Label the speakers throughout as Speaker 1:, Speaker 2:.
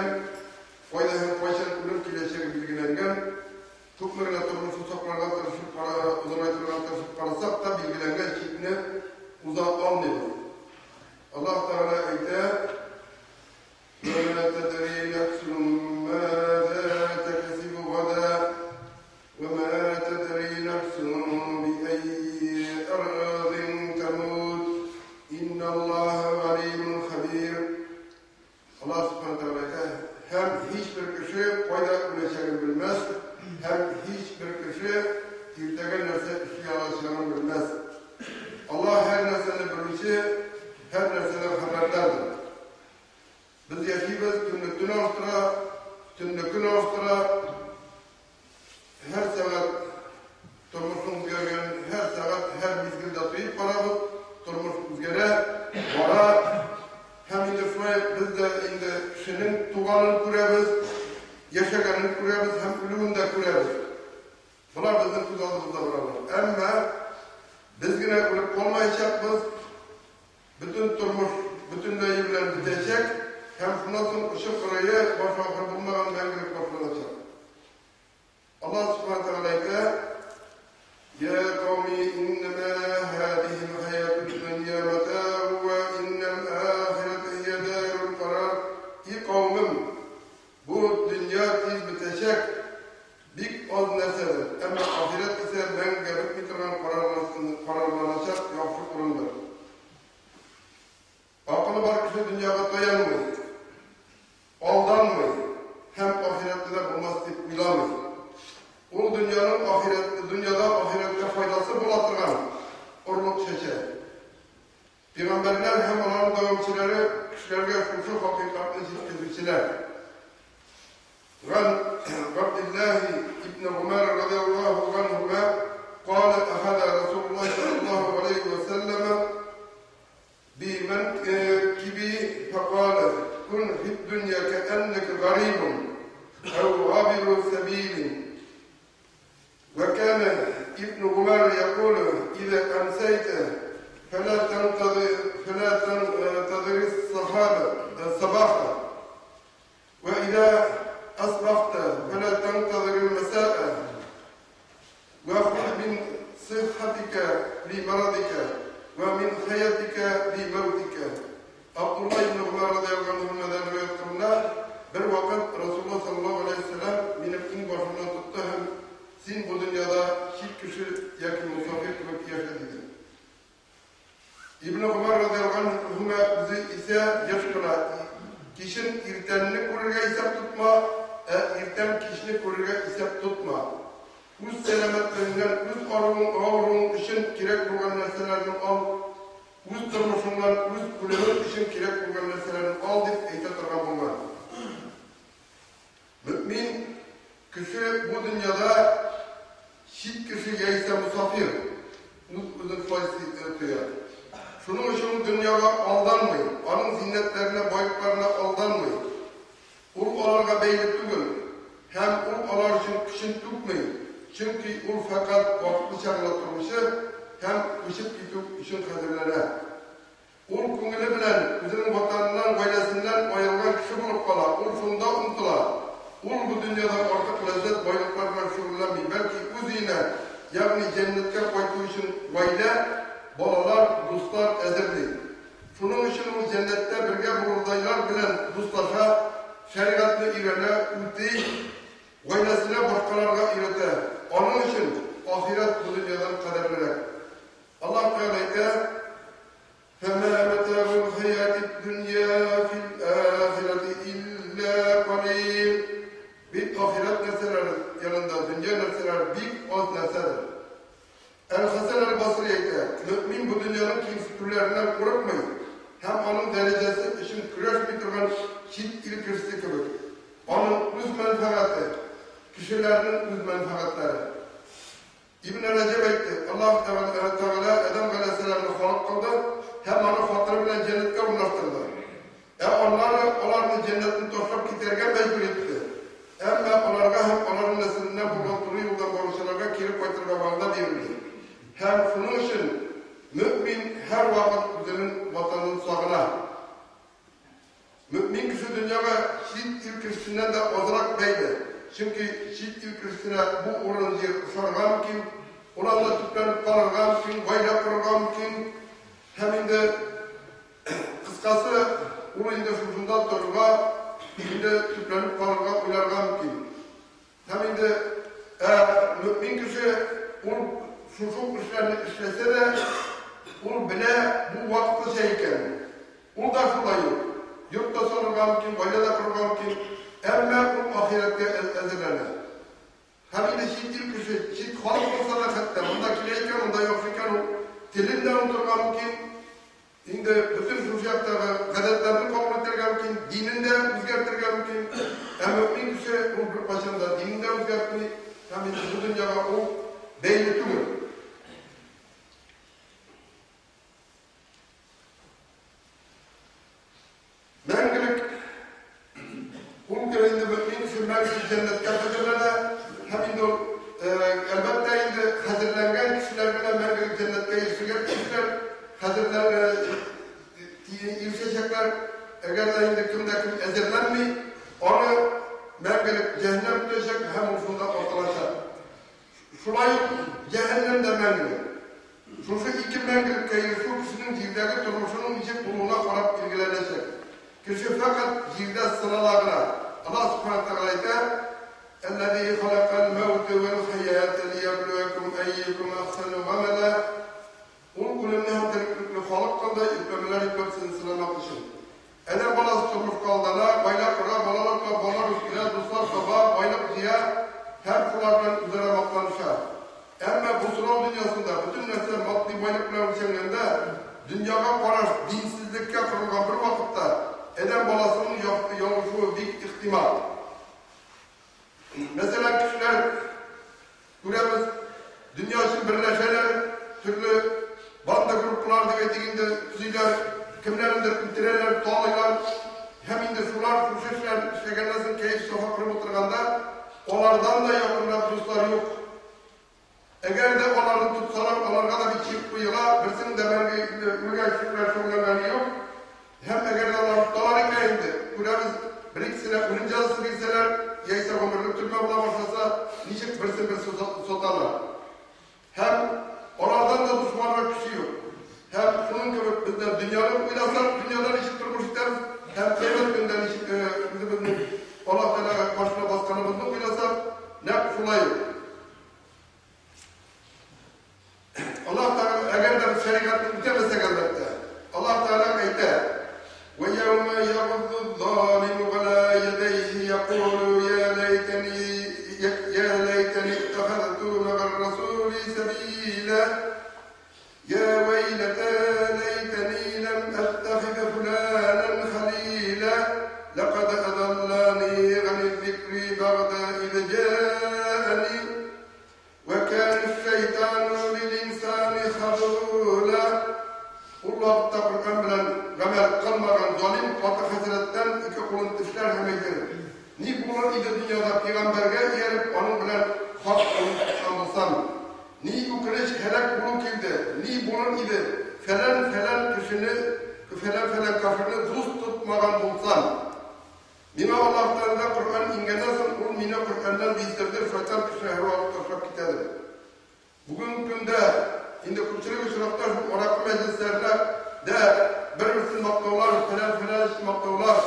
Speaker 1: билгеләнгән, кайда һәм кайчан үлем киләчәге билгеләнгән. Күпме генә тормышны сакларга тырышып кара, озынайтырга тырышып карасак та, билгеләнгән чикне уза алмыйбыз. Аллаһ Тәгалә әйтә: "Вә тәдри нәфсун маза таксибу гада, вә ма тәдри нәфсун би ардин тамут. Инналлаһа галимун хәбир." Аллаһ Субхану Тәгалә әйтә: "Һәм һичбер кеше кайда үләчәген белмәс, һәм һичбер кеше иртәгә нәрсә эшли алачагын белмәс. Аллаһ һәр нәрсәне белүче, һәр нәрсәдән хәбәрдардыр." Без яшибез, көнне төн алыштыра, төнне көн алыштыра. Һәр сәгать тормышның үзгәргән, һәр сәгать, һәр мизгелдә тоеп барабыз, тормыш үзгәрә, бара. Һәм инде шулай без дә инде кешенең туганын күрәбез, яшәгәнен күрәбез һәм үлүен дә күрәбез. Болар безнең күз алдыбызда баралар. Әмма без генә үлеп калмаячакбыз, бөтен тормыш бөтенләе белән бетәчәк һәм шуннан соң очы-кырые, башы-ахыры булмаган мәңгелек башланачак. Аллаһ Субхану Тәгалә әйтә: "Я кауми иннама һазихил хаятуд дөнья матау ва иннал ахирата һия дарул карар." И каумым, бу дөнья тиз бетәчәк, бик аз нәрсәдер, әмма ахирәт исә мәңгегә бетми торган карарланачак яхшы урындыр. Акылы бар кеше дөньяга таянмый, алданмый һәм ахирәттә дә булмас дип уйламый. Ул дөньяның ахирәт, дөньяда ахирәткә файдасы була торган орлык чәчә. Пәйгамбәрләр һәм аларның дәвамчылары кешеләргә шушы хакыйкатьне җиткезүчеләр. عن عبد الله ابن عمر رضي الله عنهما قال أخذ رسول الله صلى الله عليه وسلم بمنكبي فقال: كن في الدنيا كأنك غريب أو عابر سبيل. وكان ابن عمر يقول: إذا أمسيت فلا تنتظر الصباح، وإذا أصبحت فلا تنتظر المساء، وخذ من صحتك لمرضك ومن حياتك لموتك. Абдулла ибн Умар радиаллаһу анһудан риваять кылына: бер вакыт Расулуллаһ саллаллаһу алейһи вәсәлләм минем иңбашымнан тотты һәм: "Син бу дөньяда чит кеше яки мосафир кебек яшә", – диде. Ибн Умар радиаллаһу анһума үзе исә еш кына: "Кичен иртәнне күрергә исәп тотма, ә иртән кичне күрергә исәп тотма. Үз сәламәтлегеңнән үз авыруың өчен кирәк булган нәрсәләрне ал, үз тормышыңнан үз үлемең өчен кирәк булган нәрсәләрне ал", – дип әйтә торган булган. Мөэмин кеше бу дөньяда чит кеше яисә мосафир, үз-үзен шулай тоя. Шуның өчен ул дөньяга алданмый, аның зиннәтләренә, байлыкларына алданмый. Ул аларга бәйле түгел һәм ул алар өчен көчен түкми, чөнки ул фәкать вакытлыча гына торучы һәм күчеп китү өчен хәзерләнә. Ул күңеле белән үзенең ватаныннан, гаиләсеннән аерылган кеше булып кала, ул шунда омтыла. Ул бу дөньяда артык ләззәт, байлыклар белән шөгыльләнми, бәлки үз өенә, ягъни җәннәткә кайту өчен гаилә, балалар, дуслар әзерли. Шуның өчен ул җәннәттә бергә булырдайлар белән дуслаша, шәригатьне өйрәнә, үти, гаиләсенә, башкаларга өйрәтә. Аның өчен ахирәт бу дөньядан кадерлерәк. Аллаһ Тәгалә әйтә: "فما متاع الحياة الدنيا في الآخرة إلا قليل." Бит ахирәт нәрсәләре янында дөнья нәрсәләре бик аз нәрсәдер. Әл-Хәсән әл-Басри әйтә: мөэмин бу дөньяның кимсетүләреннән курыкмый һәм аның дәрәҗәсе өчен көрәшми торган чит ил кешесе кебек. Аның үз мәнфәгате, кешеләрнең үз мәнфәгатьләре. Ибн Рәҗәб әйтте: Аллаһ Тәгалә Адәм галәйһиссәламне халык кылды һәм аны хатыны белән җәннәткә урнаштырды. Ә аннары аларны җәннәтне ташлап китәргә мәҗбүр итте. Әмма аларга һәм аларның нәселеннән булган туры юлдан баручыларга кире кайтырга вәгъдә бирелде. Һәм шуның өчен мөэмин һәрвакыт үзенең ватанын сагына. Мөэмин кеше дөньяга чит ил кешесеннән дә азрак бәйле. Чөнки чит ил кешесенә бу урын-җир ошарга мөмкин, ул анда төпләнеп калырга мөмкин, гаилә корырга мөмкин. Һәм инде, кыскасы, ул инде шушында торырга, инде төпләнеп калырга уйларга мөмкин. Һәм инде, ә мөэмин кеше ул шушы ук эшләрне эшләсә дә, ул белә, бу вакытлыча икәнен. Ул да шулай ук, йорт та салырга мөмкин, гаилә дә корырга мөмкин, әмма ул ахирәткә әзерләнә. Һәм инде чит ил кеше, чит халык булса да хәтта, монда килә икән, монда яхшы икән, ул телен дә онытырга мөмкин, Инде бөтен шушы яктагы гадәтләрне кабул итәргә мөмкин, динен дә үзгәртергә мөмкин. Ә мөэмин кеше ул беркайчан да динен дә үзгәртми һәм инде бу дөньяга ул бәйле түгел. Мәңгелек ул көн инде мөэмин өчен мәңгелек җәннәткә хәзерләнә һәм инде ул, әлбәттә инде, хәзерләнгән кешеләр генә мәңгелек җәннәткә ирешергә тиешләр, хәзерләр ирешәчәкләр. Әгәр дә инде кем дә кем әзерләнми, аны мәңгелек җәһәннәм көтәчәк һәм ул шунда атылачак. Шулай ук җәһәннәм дә мәңгелек. Шушы ике мәңгелеккә ирешү кешенең җирдәге тормышының ничек булуына карап билгеләнәчәк. Кеше фәкать җирдә сынала гына. Аллаһ Сүбхәнәһү вә Тәгалә әйтә, Әлләзи халәкәл мәүтә вәл хәятә лиябүлүәкүм әййүкүм әхсәнү гамәлә. Ул үлемне һәм тереклекне халык кылды, йөкләмәләр йөкләп сезне сынамак өчен. Адәм баласы тормышка алдана, гаилә кора, балалар таба, балалар үстерә, дуслар таба, байлык җыя һәм шулар белән үзара мактаныша. Әмма бу сынау дөньясында бөтен нәрсә матди байлык белән үлчәнгәндә, дөньяга караш динсезлеккә корылган бер вакытта адәм баласының ялгышуы бик ихтимал. Мәсәлән, кешеләр, күрәбез, дөнья өчен берләшәләр, төрле банда группалар дип әйтик инде, төзиләр, кемнәрнедер үтерәләр, талыйлар. Һәм инде шулар шушы эшләрне эшләгәннән соң кәеф-сафа корып утырганда, алардан да якынрак дуслар юк. Әгәр дә аларны тотсалар, аларга да бит чик куела, берсенең дә мәңге инде үлгән чик белән шөгыльләнгәне юк. Һәм әгәр дә аларны тоталар икән инде, күрәбез, бер-икесенә үлем җәзасы бирсәләр, яисә гомерлек төрмә була башласа, ничек берсен-берсе саталар. Һәм алардан да дошманрак кеше юк. Һәм шуның кебек без дә дөньяны уйласак, дөньяда ничек тормыш итәбез һәм кыямәт көнендә ничек үзебезнең Аллаһ Тәгаләгә каршына басканыбызны уйласак, нәкъ шулай ук. Аллаһ Тәгалә, әгәр дә без шәригатьне үтәмәсәк, әлбәттә, Аллаһ Тәгалә әйтә: "Вә яума ягъзу залиму галя ядәйһи якулу я ләйтәни я ләйтәни иттахазту мәгар расули сәбиля я вәйләтә ләйтәни ләм әттахизә фуланан халиля ләкад адаллани ганил зикри бәгъдә из җаани Вә кәнә шәйтану лил-инсани хазула. Ул вакытта Коръән белән гамәл кылмаган залим каты хәсрәттән ике кулын тешләр һәм әйтер, Ни булыр иде дөньяда пигамбәргә ияреп, аның белән хак юлны тоткан булсам? Ни үкенеч, һәлак булу килде! Ни булыр иде фәлән-фәлән кешене, фәлән-фәлән кафирны дус тотмаган булсам? Миңа Аллаһ Тәгаләдән Коръән иңгәннән соң, ул мине Коръәннән биздерде, шайтан көченә һәрвакыт ташлап китәдер. Бүгенге көндә инде күпчелек очракта шул аракы мәҗлесләренә дә бер-берсен мактаулар, фәлән-фәлән өчен мактаулар,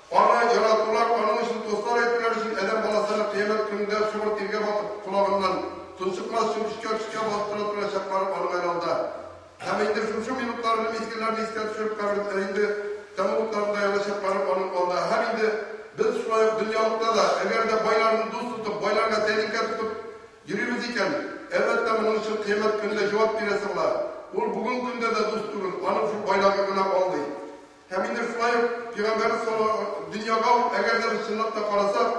Speaker 1: аны яратулар, аның өчен тостлар әйтүләр өчен адәм баласы әле кыямәт көнендә шомырт тиргә батып, колагыннан тончыкмас өчен көчкә-көчкә басып тора торган чаклары аның әле алда. Һәм инде шушы минутларны, мизгелләрне искә төшереп, кабер инде тәмуг утларында яначаклары аның алда. Һәм инде без шулай ук дөньялыкта да, әгәр дә байларны дус тотып, байларга тәлинкә тотып йөрибез икән, әлбәттә, моның өчен кыямәт көнендә җавап бирәсе була. Ул бүгенге көндә дә дус түгел, аның шул байлыгы гына алдый. Һәм инде шулай ук Пәйгамбәребез саллаллаһу дөньяга ул, әгәр дә без чынлап та карасак,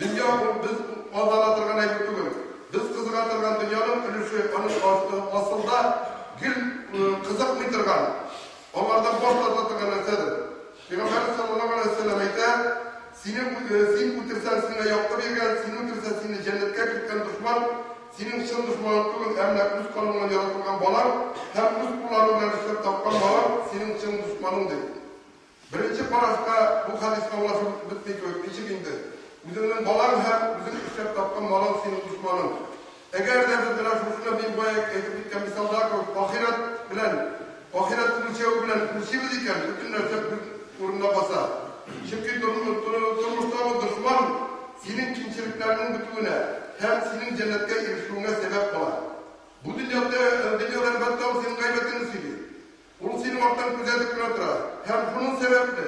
Speaker 1: дөнья ул без алдана торган әйбер түгел. Без кызыга торган дөньяның өлеше аның асылда гел кызыкмый торган, аңардан баш тарта торган нәрсәдер. Пәйгамбәребез саллаллаһу галәйһи ва сәлләм әйтә, Сине син үтерсәң, сиңа якты биргән, сине үтерсә, сине җәннәткә керткән дошман синең чын дошманың түгел, ә менә үз каныңнан яратылган балаң һәм үз кулларың белән эшләп тапкан балаң синең чын дошманың, ди. Беренче карашка бу хәдис аңлашылып бетми кебек, ничек инде? Үзеңнең балаң һәм үзең эшләп тапкан малың синең дошманың. Әгәр дә без менә шушыны мин бая әйтеп киткән мисалда кебек ахирәт белән, ахирәт үлчәве белән үлчибез икән, бөтен нәрсә үз урынына баса. Чөнки тормыштагы дошман синең кимчелекләреңнең бетүенә һәм синең җәннәткә ирешүеңә сәбәп була. Бу дөньяда, дөньяда әлбәттә ул синең гайбәтеңне сөйли. Ул синең арттан күзәтеп кенә тора. Һәм шуның сәбәпле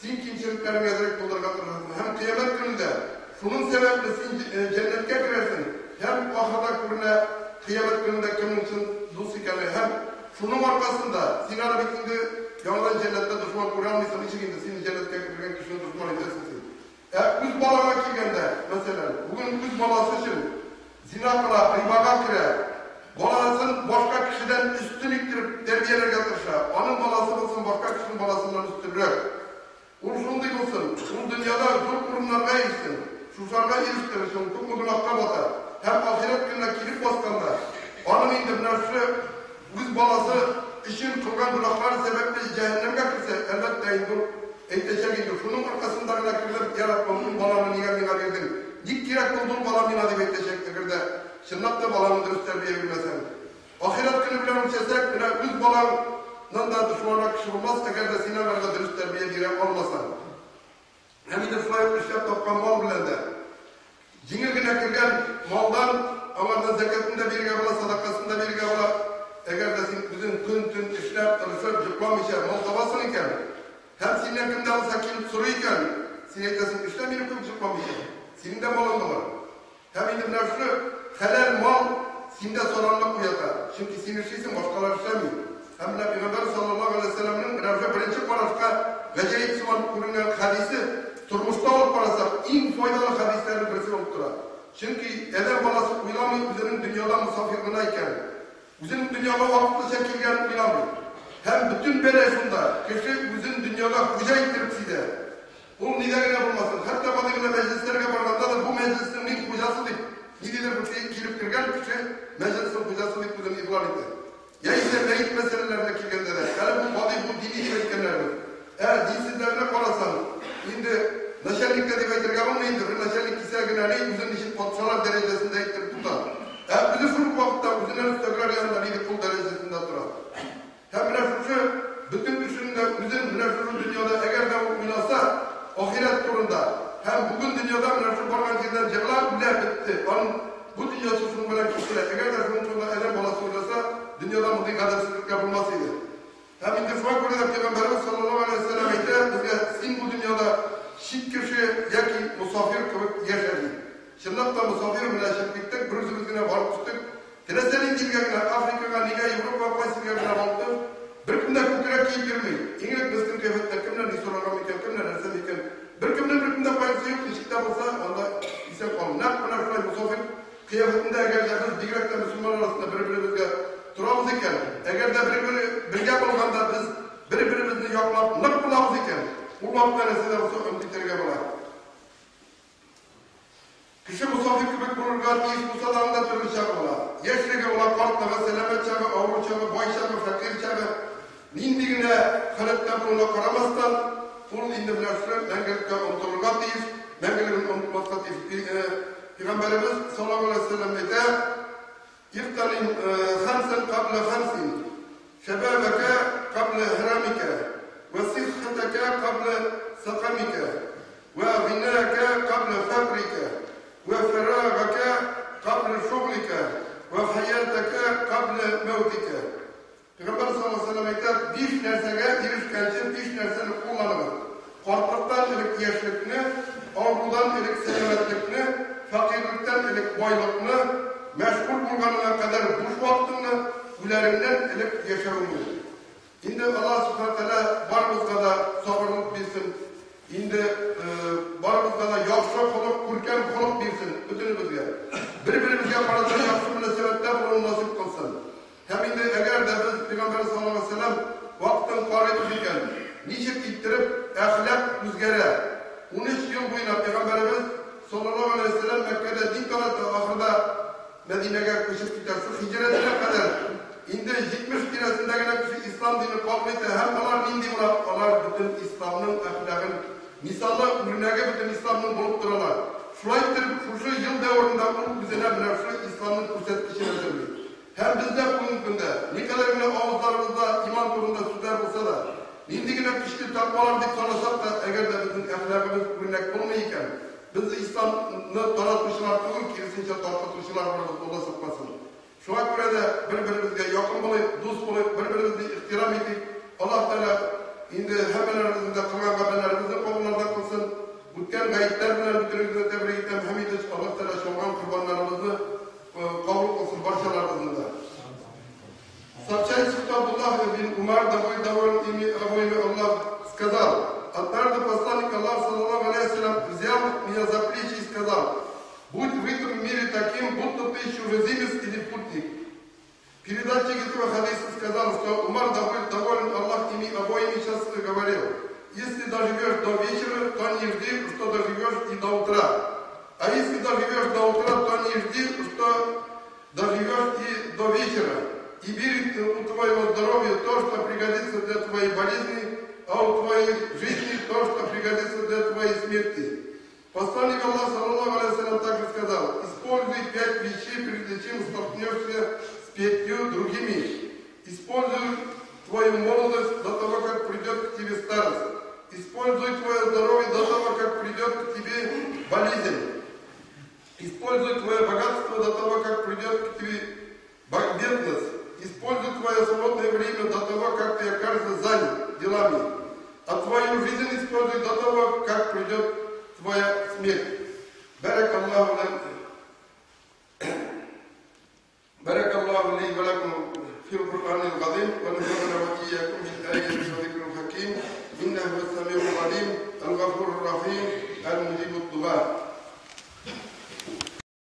Speaker 1: син кимчелекләреңне әзрәк булдырырга тырышасың. Һәм кыямәт көнендә шуның сәбәпле син җәннәткә керәсең. Һәм ахырда күренә кыямәт көнендә кемнең чын дус икәне. Һәм шуның аркасында син аны бит инде яңадан җәннәттә дошман күрә алмыйсың. Ничек инде син җәннәткә кергән кешене дошман итәсең син? Ә үз балаңа килгәндә, мәсәлән, бүген үз баласы өчен зина кыла, рибага керә, баласын башка кешедән өстен иттереп тәрбияләргә тырыша. Аның баласы булсын башка кешенең баласыннан өстенрәк. Ул шундый булсын, ул дөньяда зур урыннарга ирешсен, шушарга ирештерер өчен күпме гөнаһка бата. Һәм ахирәт көненә килеп басканда, аның инде менә шушы үз баласы өчен кылган гөнаһлары сәбәпле җәһәннәмгә керсә, әлбәттә инде ул әйтәчәк инде, шуның аркасында гына кердем, я Раббым, ул баланы нигә миңа бирдең? Ник кирәк булды ул бала миңа дип әйтәчәк, әгәр дә чынлап та баланы дөрес тәрбия бирмәсәң. Ахирәт көне белән үлчәсәк, менә үз балаңнан да дошманрак кеше булмас, әгәр дә син аңарга дөрес тәрбия бирә алмасаң. Һәм инде шулай ук эшләп тапкан мал белән дә. Җиңел генә кергән малдан аңардан зәкятын да бирергә була, садакасын да бирергә була. Әгәр дә син үзең көн-төн эшләп, тырышып, йокламыйча мал табасың икән, һәм синнән кем дә булса килеп сорый икән, син әйтәсең, эшлә минем кебек йокламыйча, синең дә малың булыр. Һәм инде менә шушы хәләл мал синдә саранлык уята. Чөнки син эшлисең, башкалар эшләми. Һәм менә Пәйгамбәр саллаллаһу алейһи ва сәлләмнең менә шушы беренче карашка гаҗәеп сыман күренгән хәдисе тормышта алып карасак, иң файдалы хәдисләрнең берсе булып тора. Чөнки адәм баласы уйламый үзенең дөньяда мосафир гына икәнен. Үзенең дөньяга вакытлыча килгәнен уйламый. Һәм бөтен бәла шунда, кеше үзен дөньяда хуҗа иттереп сизә. Ул нидә генә булмасын, хәтта гади генә мәҗлесләргә барганда да бу мәҗлеснең мин хуҗасы дип, ниндидер бер килеп кергән кеше мәҗлеснең хуҗасы дип үзен игълан итә. Яисә мәет мәсьәләләренә килгәндә дә, әле бу гади, бу дини дип әйткәннәребез. Ә динсезләрне карасаң, инде начальник та дип әйтергә булмый инде, бер начальник кисә генә ни, үзен ничек патшалар дәрәҗәсендә иттереп тота. Ә үзе шул ук вакытта үзеннән өстәгеләр янында нинди кол дәрәҗәсендә тора. Һәм менә шушы бөтен кешенең дә үзен менә шушы дөньяда әгәр дә ул уйласа ахирәт турында һәм бүген дөньяда менә шул барган җирдән җыгыла, үлә, бетте. Аның бу дөньясы шуның белән киселә. Әгәр дә шуның турында адәм баласы уйласа, дөньяда мондый гаделсезлекләр булмас иде. Һәм инде шуңа күрә дә Пәйгамбәребез саллаллаһу алейһи ва сәлләм әйтә безгә, син бу дөньяда чит кеше яки мосафир кебек яшә, ди. Чынлап та мосафир менә чыгып киттек, берүзебез генә барып төштек. Теләсә нинди илгә генә, Африкага, нигә, Европага, кайсы илгә генә барып төш, беркем дә күкрәк киеп йөрми. Иң элек безнең кыяфәттә кемнәр ни сорарга микән, кемнәр нәрсә микән? Беркемнең беркемдә кайгысы юк, ничек тә булса, анда исән калу. Нәкъ менә шулай мосафир кыяфәтендә әгәр дә без, бигрәк тә мөселман арасында бер-беребезгә торабыз икән, әгәр дә бер-бер бергә булганда без бер-беребезне яклап нык булабыз икән, ул вакытта нәрсә дә булса өмет итәргә була. Кеше мосафир кебек булырга тиеш булса да, анда төрле чагы була. Яшьлеге була, картлыгы, сәламәт чагы, авыру чагы, бай чагы, фәкыйрь чагы. Нинди генә халәттә булуына карамастан, ул инде менә шушы мәңгелеккә омтылырга тиеш, мәңгелеген онытмаска тиеш. Пәйгамбәребез саллаллаһу алейһи ва сәлләм әйтә, Игътаним хамсан кабла хамсин, шәбабәкә кабла һәрамикә, вә сиххәтәкә кабла сәкамикә, вә гинәкә кабла фәкрикә, вә фәрагәкә кабла шугликә, вә хәятәкә кабла мәүтикә. Пәйгамбәр саллаллаһу алейһи ва сәлләм әйтә, биш нәрсәгә ирешкәнче биш нәрсәне кулланыгыз, картлыктан элек яшьлекне, авырудан элек сәламәтлекне, фәкыйрьлектән элек байлыкны, мәшгуль булганыңа кадәр буш вакытыңны, үләреңнән элек яшәвеңне. Инде Аллаһ Сүбхәнәһү Тәгалә барыбызга да сабырлык бирсен, инде барыбызга да яхшы холык, күркәм холык бирсен бөтенебезгә. Бер-беребезгә карата яхшы мөнәсәбәттә булуны насыйп кылсын. Һәм инде әгәр дә без Пәйгамбәр саллаллаһу галәйһи ва сәлләм вакытын карыйбыз икән, ничек иттереп әхлак үзгәрә? 13 ел буена Пәйгамбәребез саллаллаһу галәйһи ва сәлләм Мәккәдә дин тарата, ахырда Мәдинәгә күчеп китә. Шул һиҗрәтенә кадәр Инде 70 тирәсендә генә кеше ислам динен кабул итә һәм алар нинди була? Алар бөтен исламның әхлагын, мисалы, үрнәге бөтен исламның булып торалар. Шулай итеп, шушы ел дәверендә ул үзенә менә шул исламның күрсәткечен әзерли. Һәм бездә бүгенге көндә никадәр генә авызларыбызда иман турында сүзләр булса да, нинди генә көчле тәкъвалар дип санасак та, әгәр дә безнең әхлагыбыз үрнәк булмый икән, без исламны таратучылар түгел, киресенчә таркатучылар булырбыз, Алла сакласын. Шуңа күрә дә бер-беребезгә якын булыйк, дус булыйк, бер-беребезне ихтирам итик. Аллаһ Тәгалә инде һәммәләребезнең дә кылган гамәлләребезне кабуллардан кылсын. Үткән гаетләр белән бөтенегезне тәбрик итәм һәм инде Аллаһ Тәгалә чалган корбаннарыбызны кабул кылсын барчаларыбызны да. Сообщается, что Абдуллах бин Умар, да будет доволен ими обоими Аллах, сказал: «Однажды посланник Аллаха, саллаллаху алейхи взял меня за плечи и сказал: будь в этом мире таким, будто ты чужеземец или путник». Передатчик этого хадиса сказал, что Умар, да будет доволен Аллах ими обоими, сейчас говорил: «Если доживешь до вечера, то не жди, что доживешь и до утра. А если доживешь до утра, то не жди, что доживешь и до вечера. И бери у твоего здоровья то, что пригодится для твоей болезни, а у твоей жизни то, что пригодится для твоей смерти». Посланник Аллаха, саллаллаху алейхи, также сказал: «Используй 5 вещей, прежде чем столкнешься с 5 другими. Используй твою молодость до того, как придет к тебе старость. Используй твое здоровье до того, как придет к тебе болезнь. Используй твое богатство до того, как придет к тебе бедность. Используй твое свободное время до того, как ты окажешься занят делами. А твою жизнь